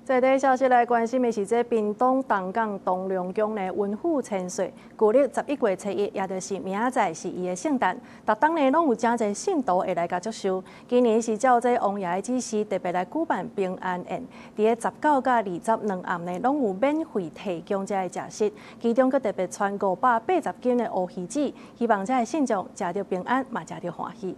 這個消息來關心的是，這屏東東港東龍宮的溫府千歲，舊曆11月初1，也就是明仔載是伊的聖誕。逐冬呢，攏有誠濟信徒會來共祝壽。今年是照這王爺的指示，特別來舉辦平安宴。佇个19佮20兩暗呢，攏有免費提供這个食食，其中閣特別傳580斤的烏魚子，希望這个信眾食著平安，嘛食著歡喜。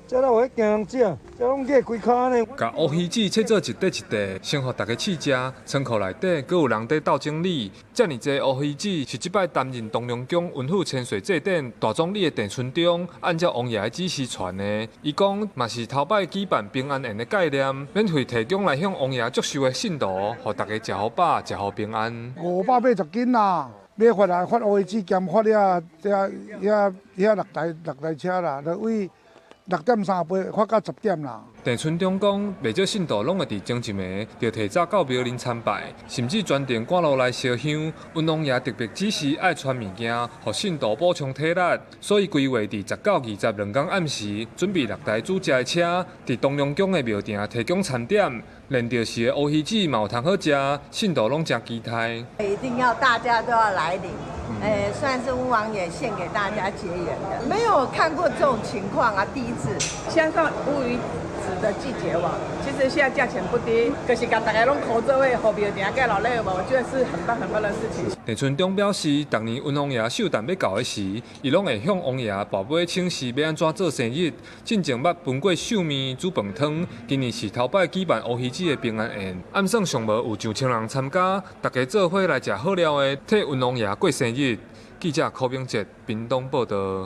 這哪有彼驚人食，這攏壓規跤呢。共烏魚子切做一塊一塊，先予大家試食。倉庫內底閣有人佇鬥整理。遮爾濟烏魚子是這擺擔任東龍宮溫府千歲祭典大總理的鄭春中，按照王爺的指示傳的。伊講嘛是頭擺舉辦平安宴的概念，免費提供來向王爺祝壽的信徒，予大家食予飽，食予平安。580斤啦，欲發來發烏魚子兼發遐遐遐遐六台六台車啦，就為6點38發到10點啦。鄭春中講，袂少信徒攏會佇前一暝就提早到廟裡參拜，甚至專程趕路來燒香。溫王爺特別指示愛傳物件，予信徒補充體力，所以規劃佇19、20兩工暗時，準備六台煮食的車，佇東龍宮的廟埕提供餐點，連著時的烏魚子嘛有通好食，信徒攏誠期待。一定要大家都要來領，算是溫王爺獻給大家結緣的。沒有看過這種情況啊，第一次。像上烏魚子的季節哇，其實現在價錢不低，可是共大家攏苦做伙，予廟埕蓋落禮，我覺得是很棒很棒的事情。鄭春中表示，逐年溫王爺壽誕欲到的時，伊攏會向王爺跋杯請示欲按怎做生日。進前捌分過壽麵、煮飯湯，今年是頭擺舉辦烏魚子的平安宴，按算上無有上千人參加，大家做伙來食好料的，替溫王爺過生日。記者柯明哲屏東報導。